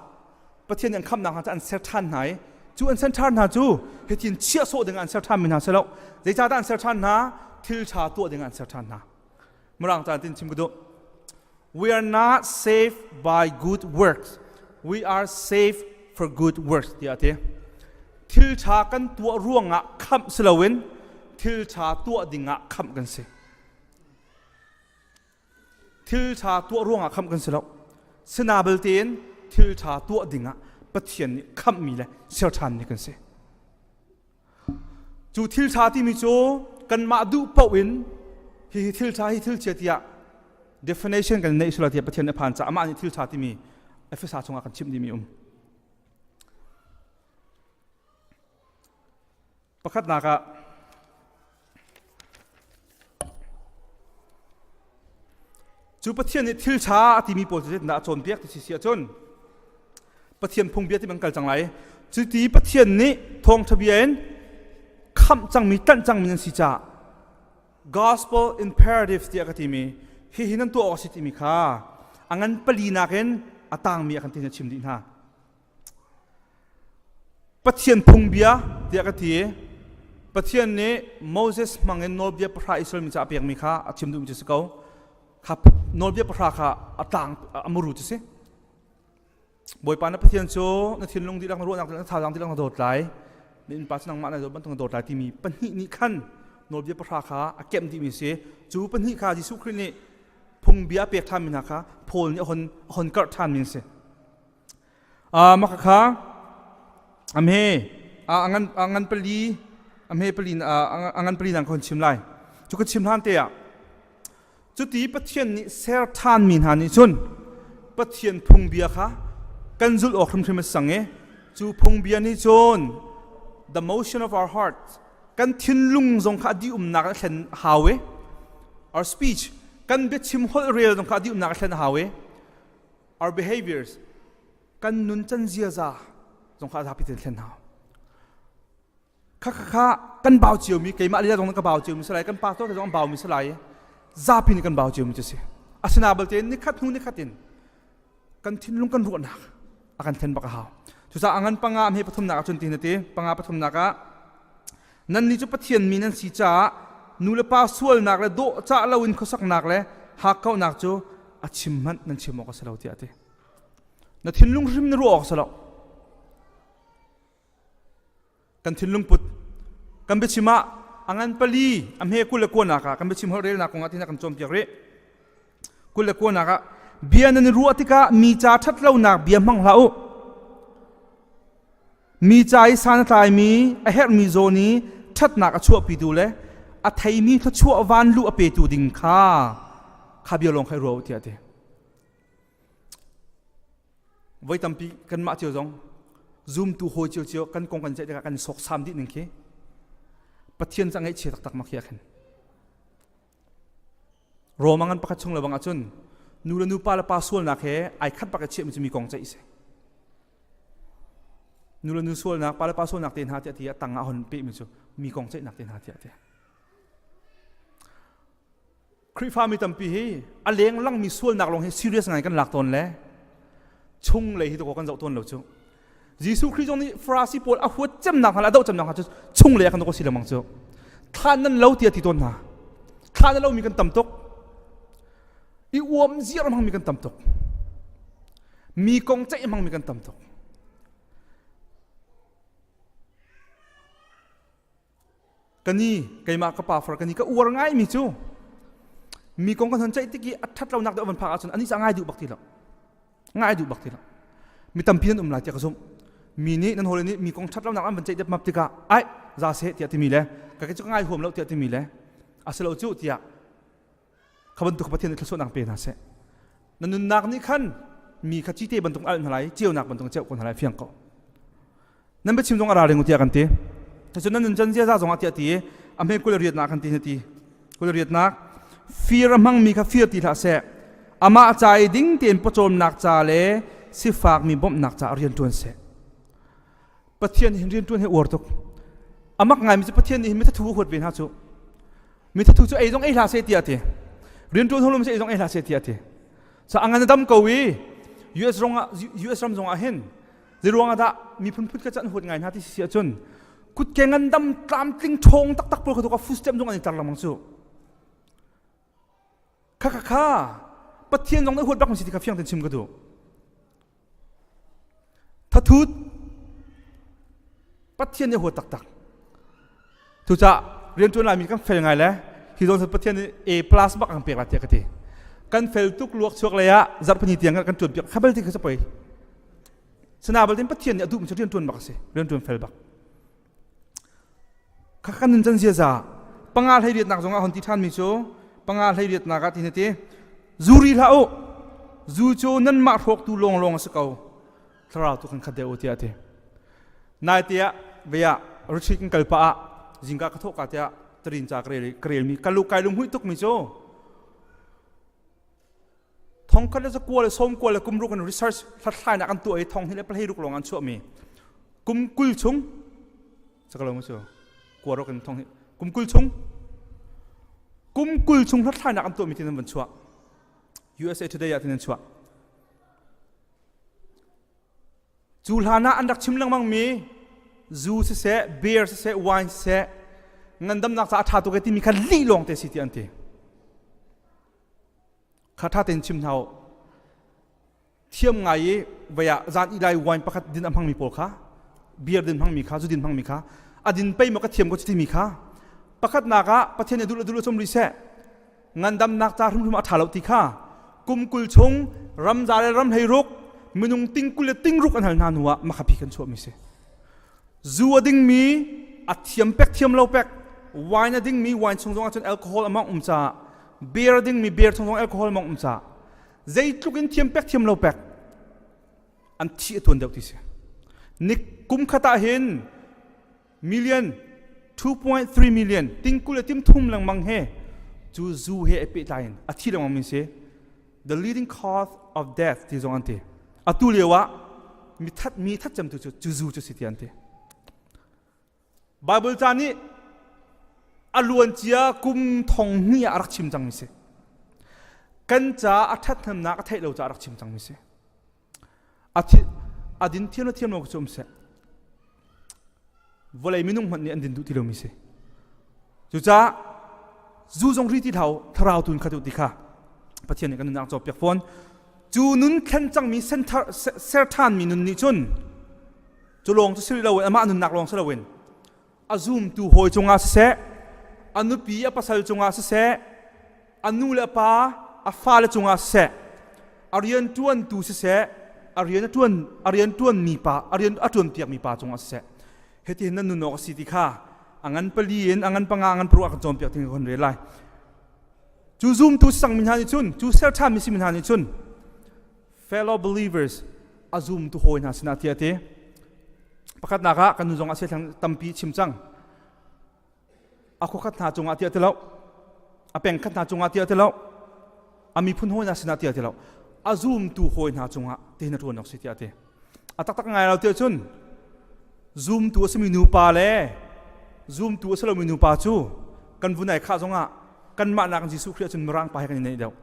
Pathian nih an khamhnak hna cu an ser ṭhan hna i cu an ser ṭhan hna cu hitin chiah sawh ding ah an ser ṭhanmi hna si lo. Zeicahdah an ser ṭhan hna? Thil ṭha tuah ding ah an ser ṭhan hna. Mirang caan tin chim ka duh. We are not saved by good works. We are saved for good works tiah a ti. Thil ṭha kan tuah ruangah khamh si loin thil ṭha tuah dingah khamh kan si. Thil ṭha tuah ruangah khamh kan si lo. Sina belte in thil ṭha tuah dingah Pathian nih khamhmi le ser ṭhanmi kan si. Cu thil ṭha timi cu kanmah duh paoh in hihi thil ṭha hi thil chia tiah definition kan neih sula tiah Pathian nih a phan caah amah nih thil ṭha timi Efesa chungah kan chimh dimi um. Pakhatnak ah Cu Pathian nih thil ṭha a timi pawl cu zeitindah a cawnpiak ti si ahcun Pathian phungbia ti bang kal cang lai. Cuti Pathian nih thawngṭha bia in khamh cangmi, tlanh cangmi nan si caah gospel imperatives tiah ka timi hihi nan tuah awk a si timi kha a ngan pali nakin a tangmi a kan ti na chim dih hna. Pathian phungbia tiah ka ti. Pathian nih Moses hmangin nawlbia pahra Israel mi ca a pekmi kha a chim duhmi cu si ko. Kha nawlbia pahra kha a tlang a muru cu si. Bawipa na Pathian cu na thinlung dihlak na ruahnak dihlak na thazaang dihlak na dawt lai. Na innpa cu nangmah na dawt bantuk na dawt lai timi pahnih nih khan nawlbia pahra kha a kemh dihmi si. Cu pahnih kha Jesuh Khrih nih phungbia a pek ṭhanmi hna kha Paul nih a hon a hon karh ṭhanmi an si. Mah khakha a hme a ngan a ngan pali a hme pali a ngan pali nang ka hun chim lai. Cu ka chim hlan te ah cuti Pathian nih ser ṭhanmi hna nih cun Pathian phungbia kha kan zulh awk hrimhrim a sang i cu phungbia nih cun the motion of our heart kan thinlung zong kha a dih-umnak a thlen hau i our speech kan biachim holh rel zong kha a dih-umnak a thlen hau i our behaviors kan nun can ziaza zong kha zapi ten thlen hau kha kha kha kan bau cio mi keimah lila zong ka bau cio mi salai kan pastor te zong an bau mi salai zapi nih kan bau cio mi cu si asina balte nikhat hnu nikhat in kan thinlung kan ruahnak a kan thlen bak a hau cucaah angan panga am he pathumnak ah cun ti na ti panga pathumnak ah Nannih cu Pathian mi nan si caah nu le pa sualnak le dawhcah loin khuasaknak le hakkauhnak cu a chim hmanh nan chim awk a si lo tiah a ti. Na thinlung hrim na ruah awk a si lo. Kan thinlung put kan biachim ah a ngan pali a hme 21 ah kan biachim holh relnak kong ah tina kan cawnpiak rih. 29 ah bia nan i ruah tikah mi ca ṭhat lonak bia hmang hlah u. Mi ca i san a tlaimi, a herhmi zawn i ṭhatnak a chuahpitu le a theimi thluachuah vanlu a petu ding kha kha bia lawng kha i ruah u tiah a ti. Voi tampi kanmah cio zong zumtu hawi cio cio kan kong kan ceih tikah kan sawksam dih ning khi Pathian ca ngaihchia taktak ma khi ah khin. Rome ngan pakhat chung le bang ahcun nu le nu pa le pa sualnak he ai khat bak i chiahmi cu mi kong ceih si. Nu le nu sualnak, pa le pa sualnak te hna tiah ti a tang ah hon pehmi cu mi kong ceihnak te hna tiah ti. Khrihfa mi tampi hi a leng langmi sualnak lawng hi serious ngai kan lak tawn le chung lei hi to kan zoh tawn lo cu. Jesuh Khrih zong nih Farasi pawl a huat cemnak hna le a doh cemnak hna cu chung lei ah kan si lengmang cu. Thlan nan lo tiah ti tawn hna. Thlan a lomi kan tam tuk. I uam ziar hmangmi kan tam tuk. Mi kong ceih hmangmi kan tam tuk. Kani keimah ka pa far kani ka uar ngaimi cu mi kong kan hon ceih tik i a ṭhat lonak deuh van phak ahcun anih cu a ngai duh bak ti lo. Ngai duh bak ti lo. Mi tampi nan um lai tiah ka zumh. Mi nih nan hawile nih mi kong ṭhat lonak an van ceih depmap tikah ai za seh tiah timi le ka cu ka ngai huam lo tiah timi le a si lo cu tiah kha bantuk Pathian nih thluachuahnak pe hna seh. Na nunnak nih khan mi kha cite bantuk alh hna lai, ceunak bantuk ceuh ko hna lai fiang ko. Nan biachim zong a ra ring tiah kan ti. Cun nan nuncan ziaza zong ah tiah ti a hme kul riatnak kan ti na ti. Kul riatnak fir a hmangmi kha fir ti hlah seh. Amah ca i ding tein pawcawmnak ca le sifakmi bawmhnak ca rian ṭuan seh. Pathian hin rian ṭuan hi uar tuk. Amak ngaimi cu Pathian nih hin mithathu a huat ve hna cu. Mithathu cu ei zong ei hlah seh tiah a ti. Rian ṭuan holum seh ei zong ei hlah seh tiah a ti. Sa a ngan a dam ko i US rong ah US ram zong ah hin Zeiruang ah dah miphun phut kha cu an huat ngai hna ti si ahcun kutke ngandam tlamtling ṭhawng taktak pawl kha tu ka food stamp zong an i tar lengmang cu. Kha kha kha Pathian zong nih huat bak mi si ti kha fiang tein chim ka duh. Thathut Pathian nih huat taktak. Cucaah rianṭuan laimi kan fel ngai le hi zawn Pathian nih A plus bak an pek la tiah ka ti. Kan fel tuk luak chuak lei ah zarhpini tiang kan ṭuan piak kha bal ti kha poi. Sana bal tin Pathian nih a duhmi cu rianṭuan bak a si. Rianṭuan fel bak. Kha kan nun can ziaza panga hlei riatnak zong ah hon ti ṭhan mi cu panga hlei riatnak ah ti na ti. Zu ri hlah u. Zu cu nanmah hrawktu lawnglawng a si ko. Thlarau tu kan khat deuh u tiah a ti. Naite ah vei ah retreat kan kal pah ah zingka ka thawh ka tiah tarin ca ka rel ka relmi ka lu kai lunghuih tukmi cu thongkhat le zakua le sawmkua le kum ruk in research hlathlainak an tuah i thong hnih le pahlei ruk lawng an chuahmi kum 20 chung sakalo mu cu kua ruk in thong hnih kum 20 chung kum 20 chung hlathlainak an tuahmi tin an van chuah USA Today ah tin an chuah Cu hlan ah an rak chim lengmangmi zu siseh, beer siseh, wine siseh, ngandamnak caah a ṭha tuk e timi kha lih lawng te si ti an ti. Kha ṭha tein chim hna u. Thiam ngai i vei ah zan i lai wine pakhat din a hmangmi pawl kha, beer din hmangmi kha, zu din hmangmi kha, a din pei maw ka thiam ko timi kha, pakhatnak ah Pathian nih dul a dul a cum rih seh, ngandamnak ca hrimhrim a ṭha lo ti kha kum 20 chung ramza le ram hleiruk minung ting 20 le ting ruk an hal hna hnu ah makhapi kan chuahmi si. Zu a dingmi a thiam pek thiam lo pek wine a dingmi wine chung zong ahcun alcohol among um caah beer a dingmi beer chung zong alcohol among um caah zeitluk in thiam pek thiam lo pek an thi a tuan deuh ti si. Ni kum khat ah hin million 2.3 million ting 20 le tim thum lengmang he cu zu he a pehtlai in a thi lengmang mi si the leading cause of death ti zong an ti atu lio ah mi that mi that cemtu cu cu zu cu si ti an ti Bible ca nih a luan cia kum thong hnih ah a rak chim cang mi si kan ca a ṭhathnemnak a theih lo ca a rak chim cang mi si a din thiam le thiam lo cu um seh vawlei minung hmanh nih an din duh ti lomi si cucaah zu zong ri ti hlah thlarau tun kha tu ti kha Pathian nih kan nunnak cawpiak fawn cu nun thlen cangmi ser ṭhanmi nun nih cun cu lawng cu si loin amah nunnak lawng si loin a zumtu hawi cungah siseh a nupi a pasal cungah siseh a nu le a pa a fale cungah siseh a rian ṭuantu siseh a rian a ṭuan a rian ṭuanmi pa a rian a ṭuanpiakmi pa cungah siseh hitihin nan nun awk a si ti kha. A ngan pali in a ngan panga a ngan paruk a kan cawnpiak ding kan rel lai. Cu zumtu sangmi hna nih cun, cu ser ṭhanmi simi hna nih cun fellow believers a zumtu hawi hna sinah tiah ti. Pakhatnak ah kan nu zong a thlang tampi chim cang. A khuakhat hna cungah tiah ti lo. A pengkhat hna cungah tiah ti lo. A miphun hawi hna sinah tiah ti lo. A zumtu hawi hna cungah ti na ṭuan awk si tiah ti. A taktak ngai lo tiah cun zumtu a simi nupa le zumtu a si lomi nupa cu kan vunai khah zongah kanmah nak Jesuh Khrih ahcun mirang pa he kan i neih deuh.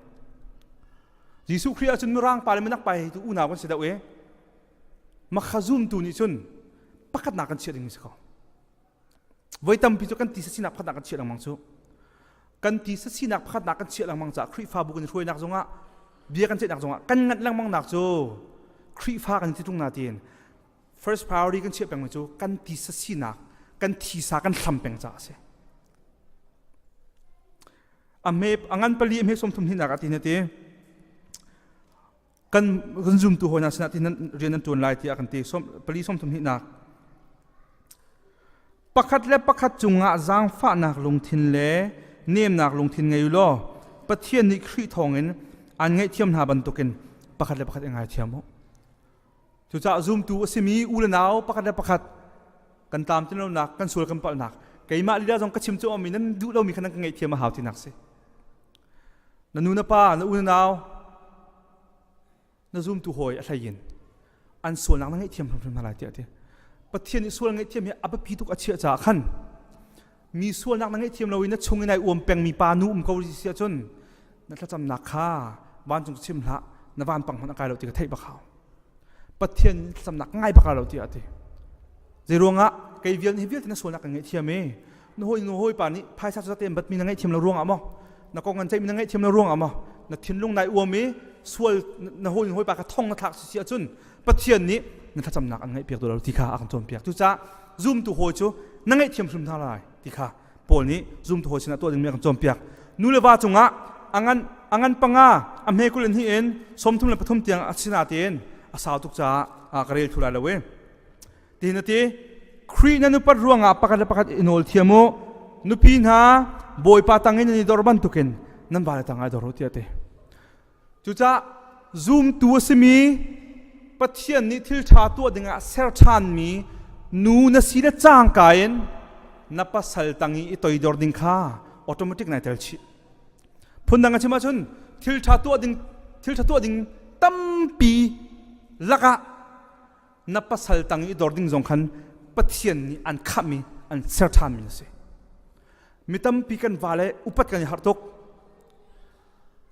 Jesuh Khrih ahcun mirang pa le minak pa he tu unau kan si deuh i makha zumtu nih cun pakhatnak kan chiah ding si ko. Voi tampi cu kan tisa sinak pakhatnak kan chiah lengmang cu. Kan tisa sinak pakhatnak kan chiah lengmang caah Khrihfabu kan i hruainak zongah bia kan ceihnak zongah kan nganh lengmang nak cu Khrihfa kan ti tung na tiin first priority kan chiah pengmi cu kan tisa sinak kan thisa kan hlam peng caah a si. A hme a ngan pali a hme 30 hinak a ti na ti. Kan kan zumtu hawi hna sinah ti nan rian nan tuan lai tiah kan ti. Som pali 30 hinak. Pakhat le pakhat cungah zaangfahnak lungthin le nemnak lungthin ngei u law Pathian nih Khrih thawngin aan ngaihthiam hna bantukin pakhat le pakhat i ngaithiam u. Cucaah zumtu a simi u le nau pakhat le pakhat kan tlamtlin lonak, kan sual kan palhnak, keimah lila zong ka chim cu mi nan duh lomi kha nan ka ngaihthiam a hau tinak si. Na nu na pa, na u na nau, na zumtu hawi a hlei in an sualnak na ngaihthiam hrimhrim hna lai tiah a ti. Pathian nih sual ngaihthiam hi a biapi tuk a chiah caah khan mi sualnak na ngaihthiam lo i na chung in ai uam pengmi pa nu um ko si ahcun na thlacamnak kha vancung chim hlah na vanpang hmanh a kai lo ti ka theih bak hau Pathian thlacamnak ngai bak lo tiah a ti zeiruangah kei vial hi vialte na sualnak kan ngaihthiam i na hawi nu hawi pa nih phaisa cu tein batmi na ngaihthiam lo ruangah maw na kong an ceihmi na ngaihthiam lo ruangah maw na thinlung nai uam i sual na hawi hawi pa kha thong na thlak si ahcun Pathian nih na thlacamnak an ngaihpiak duh lo ti kha a kan cawnpiak cucaah zumtu hawi cu na ngaihthiam hrim hna lai ti kha Paul nih zumtu hawi sinah tuah dingmi a kan cawnpiak nu le va cungah a ngan a ngan panga a hme kul in hi in 33 tiang a sina tein a sau tuk caah ka rel thu lai lo e Tihin a ti, Khrih nan upat ruangah pakhat le pakhat i nawl thiam u. Nupi hna, Bawipa tang in nan i dor bantukin nan vale tangah i dor u tiah a ti. Cucaah zumtu a simi Pathian nih thil ṭha tuah dingah ser ṭhanmi nu na si le cangka in na pasal tang i i toidor ding kha automatic nai tel chih. Phundang a chim ahcun thil ṭha tuah ding thil ṭha tuah ding tampi lakah na pasal tang i dor ding zong khan Pathian nih an khahmi an ser ṭhanmi na si. Mi tampi kan vale upat kan i harh tuk.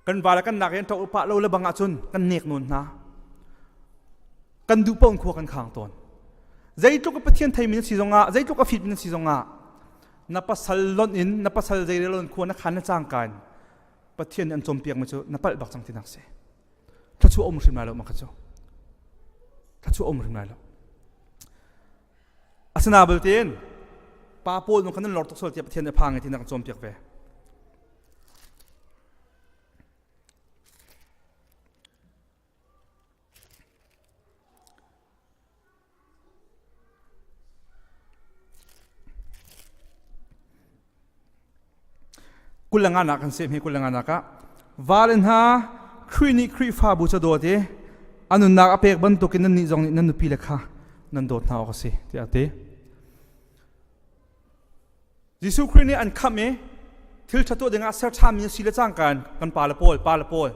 Kan vale kan nak i an ṭo upa lo le bang ahcun kan nek nawn hna. Kan duh paoh in khua kan khang tawn. Zeitluk a Pathian theimi na si zongah, zeitluk a fitmi na si zongah, na pasal lonh in, na pasal zeirel in khua na khan na cangka in Pathian nih an cawnpiakmi cu na palh bak cang tinak si. Thluachuah um hrim lai lo mah kha cu. Thluachuah um hrim lai lo. Asina belte pa pawl nu khan nan lor tuk sual tiah Pathian nih a phang i ti na kan cawnpiak ve. Kul le nganak kan seh hme kul le nganak ah vale hna Khrih nih Khrihfabu ca dawt i a nunnak a pek bantukin nannih zong nih nan nupi le kha nan dawt hna awk a si tiah a ti. Jesuh Khrih nih an khamh i thil ṭha tuah dingah ser ṭhanmi a si le cangka in kan pa le pawl pa le pawl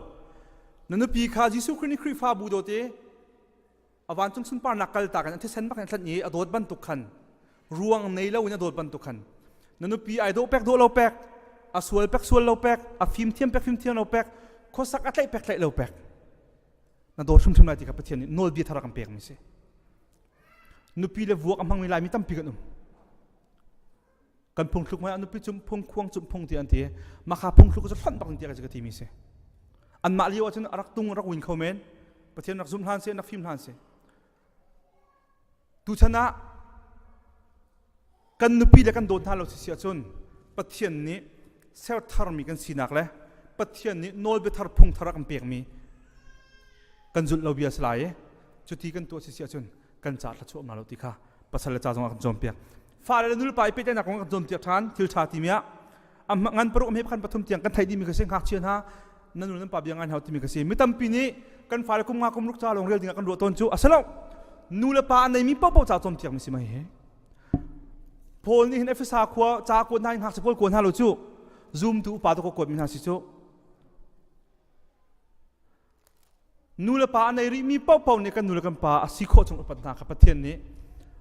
na nupi kha Jesuh Khrih nih Khrihfabu dawt i a vancung sunparnak kaltak in a thisen bak in a tlanh i a dawt bantuk khan ruang nei lo in a dawt bantuk khan na nupi ai dawh pek dawh lo pek a sual pek sual lo pek a fimthiam pek fimthiam lo pek khuasak a tlaih pek tlaih lo pek na dawt hrimhrim lai ti kha Pathian nih nawlbia thar a kan pekmi si nupi le vuak a hmangmi laimi tampi kan um kan phungthluk mei ah nupi cum phung khuang cum phung ti an ti makha phungthluk cu hlonh bak in tiah ka timi si anmah lio ahcun a rak tung rak win kho men pathian rak zum hlan se rak fim hlan se tuchan ah kan nupi le kan dawt hna lo si si ahcun pathian nih ser tharmi kan sinak le pathian nih nawlbia thar phung thar a kan pekmi kan zulh lo bia si lai i cuti kan tuah si si ahcun kan ca thluachuah ma lo ti kha pasal le ca zong ah kan cawnpiak. Fale le nulepa i pehtlaihnak kong kan cawnpiak ṭhan thil ṭha timi ah a ngan paruk hme pakhat pathum tiang kan theih dihmi kha si ngakchia hna nan nu nan pa bia ngai hna timi kha si mi tampi nih kan fale kum nga kum ruk ca lawng rel dingah kan ruah tawn cu a si lo nu le pa a neimi paohpaoh ca cawnpiak mi si mai hi Paul nih hin Efesa khua ca kuat hna in ngakchia pawl kuat hna lo cu zumtu upa tu ko kuat mi hna si cu Nu le pa a nei rihmi paohpaoh nih kan nu le kan pa a si khawh chung upat hna kha Pathian nih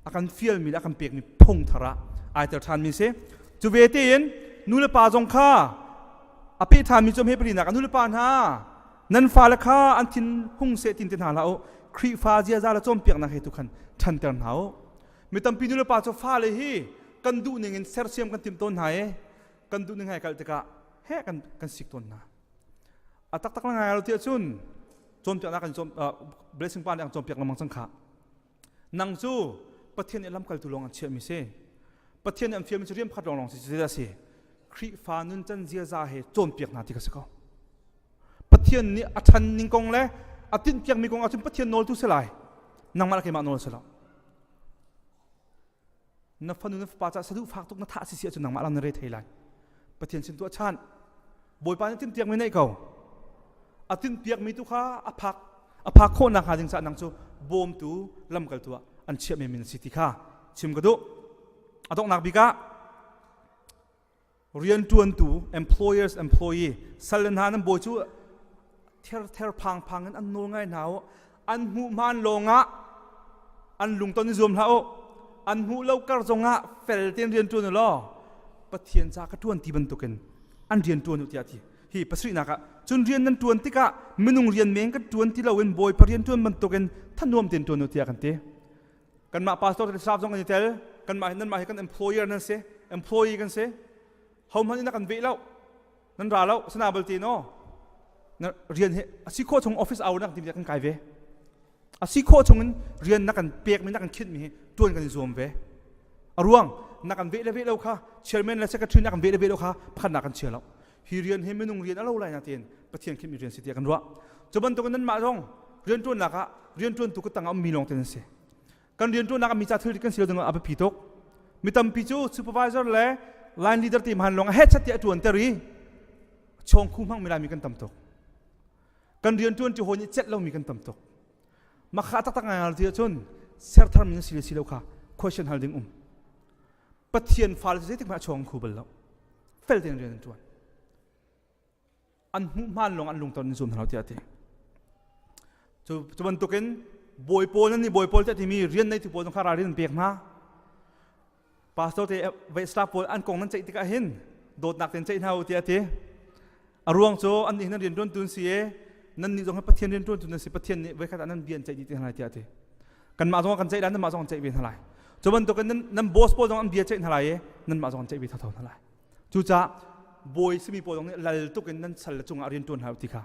a kan fialmi le a kan pekmi phung thar ah ai tel ṭhanmi si. Cu ve tein nu le pa zong kha a peh ṭhanmi cu hme palinak ah nu le pa hna nan fale kha an thin hung seh tin te hna hlah u Khrihfa ziaza le cawnpiaknak he tu khan ṭhanter hna u. Mi tampi nu le pa cu fale hi kan duh ning in sersiam kan tim tawn hna i kan duh ning hai kal tikah he kan kan sik tawn hna. A taktak na ngai lo tiah cun cawnpiaknak kan cawn blessing pa nih an cawnpiak lengmang cang kha. Nang cu Pathian nih lamkaltu lawng an chiahmi si. Pathian nih an fialmi cu rian pakhat lawng lawng si si si. Khrihfa nuncan ziaza he cawnpiak hna ti ka si ko. Pathian nih a ṭhan ning kong le a tinhpiakmi kong ahcun Pathian nawl tu si lai. Nangmah le keimah nawl si lo. Na fanu na fapa caah saduh fak tuk na thah si si ahcun nangmah lang na re thei lai. Pathian sin tuah chan. Bawipa nih timhpiakmi neih ko. A timhpiakmi tu kha a phak a phak khawhnak hnga ding caah nang cu bawmtu lamkaltu ah an chiahmi min si ti kha chim ka duh. A donghnak bik ah rianṭuantu employers employee sal le hna nan bawi cu ther phang phang in an nawl ngai hna u an hmuh hmaan lawngah an lungton i zuam hlah u an hmuh lo kar zongah fel tein rian ṭuan u law Pathian ca ka ṭuan ti bantukin an rian ṭuan u tiah ti hi pasarihnak ah cun rian nan ṭuan tikah minung rian men kan ṭuan ti loin Bawipa rian ṭuan bantukin thanuam tein ṭuan u tiah kan ti Kanmah pastor le staff zong kan i tel. Kanmah hi nanmah hi kan employer nan si. Employee kan si. Hohmanh in a kan veh lo. Nan ra lo. Sana balte no. Na rian hi a si khawh chung office hour na kan tim kan kai ve. A si khawh chung in rian na kan pek mi na kan khinh mi hi tuan kan i zuam ve. A ruang na kan veh le veh lo kha chairman le secretary na kan veh le veh lo kha pakhat na kan chia lo. Hi rian hi minung rian a lo lai na tiin Pathian khinh mi rian si tiah kan ruah. Cu bantukin nanmah zong rian ṭuannak ah rian ṭuantu ka tang ah ummi lawng te nan si. Kan rian ṭuannak ah mi ca thilri kan si lo ding a biapi tuk. Mi tampi cu supervisor le line leader te hman lawng a headset tiah a ṭuan ter i chawngkhu hmang mi Laimi kan tam tuk. Kan rian ṭuan ṭi hawi nih celh lomi kan tam tuk. Makha taktak ngai ngal ti ahcun serthar mi na si le si lo kha question hal ding um. Pathian fale zeitik hmanh a chawngkhu bal lo. Fel tein rian an ṭuan. An hmuh hmaan lawng an lungton in zum hna lo tiah a ti. Cu, cu bantukin bawi pawl nan nih bawi pawl tiah timi rian neitu pawl zong kha ralrin an pek hna. Pastor te vai staff pawl an kong nan ceih tikah hin dawtnak tein ceih hna u tiah a ti. A ruang cu an nih nan rian ṭuantu an si i nan nih zong hi Pathian rian ṭuantu nan si Pathian nih voikhat ah nan bia an ceih dih te hna lai tiah a ti. Kanmah zong kan ceih lai nanmah zong an ceih ve hna lai. Cu bantukin nan, nan boss pawl zong an bia ceih hna lai i nanmah zong an ceih ve thotho hna lai. Cucaah bawi simi pawl zong nih lal tuk in nan sal le cungah rian ṭuan hlah u ti kha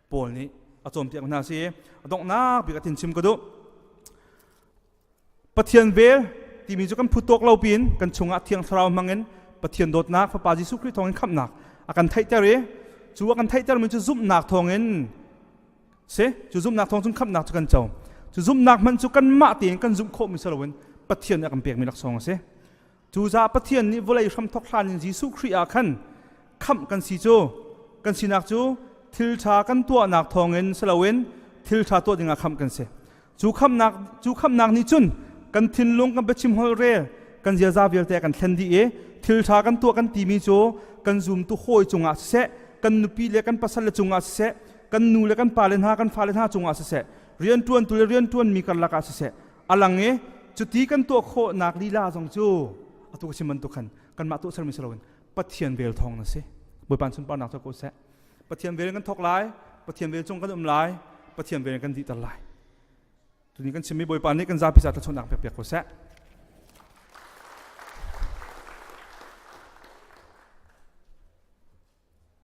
Paul nih a cawnpiak hna si. A donghnak bik a thin chim ka duh. Pathian vel timi cu kan phu tawk lo piin kan chungah Thiang Thlarau hmangin Pathian dawtnak Fapa Jesuh Khrih thawngin khamhnak a kan theihter i cu a kan theihtermi cu zumhnak thawngin si cu zumhnak thawng cun khamhnak cu kan co. Cu zumhnak hmanh cu kanmah tein kan zumh khawhmi si loin Pathian nih a kan pekmi laksawng a si. Cucaah Pathian nih vawlei hramthawk hlan in Jesuh Khrih ah khan khamh kan si cu kan sinak cu thil ṭha kan tuahnak thawngin si loin thil ṭha tuah dingah khamh kan si. Cu khamhnak cu khamhnak nih cun kan thinlung kan biachim holhrel kan ziaza vialte a kan thlen dih i thil ṭha kan tuah kan timi cu kan zumtu hawi cungah siseh kan nupi le kan pasal le cungah siseh kan nu le kan pale hna kan fale hna cungah siseh rianṭuantu le rianṭuanmi karlak ah siseh a lang i cuti kan tuah khawhnak lila zong cu atu ka chim bantuk khan kanmah tuah sermi si loin Pathian vel thawng na si Bawipa sunparnak cu ko seh Pathian vel in kan thawk lai Pathian vel cung kan um lai Pathian vel in kan dihter lai tuni kan chimmi Bawipa nih kan zapi ca thluachuahnak pek piak ko seh.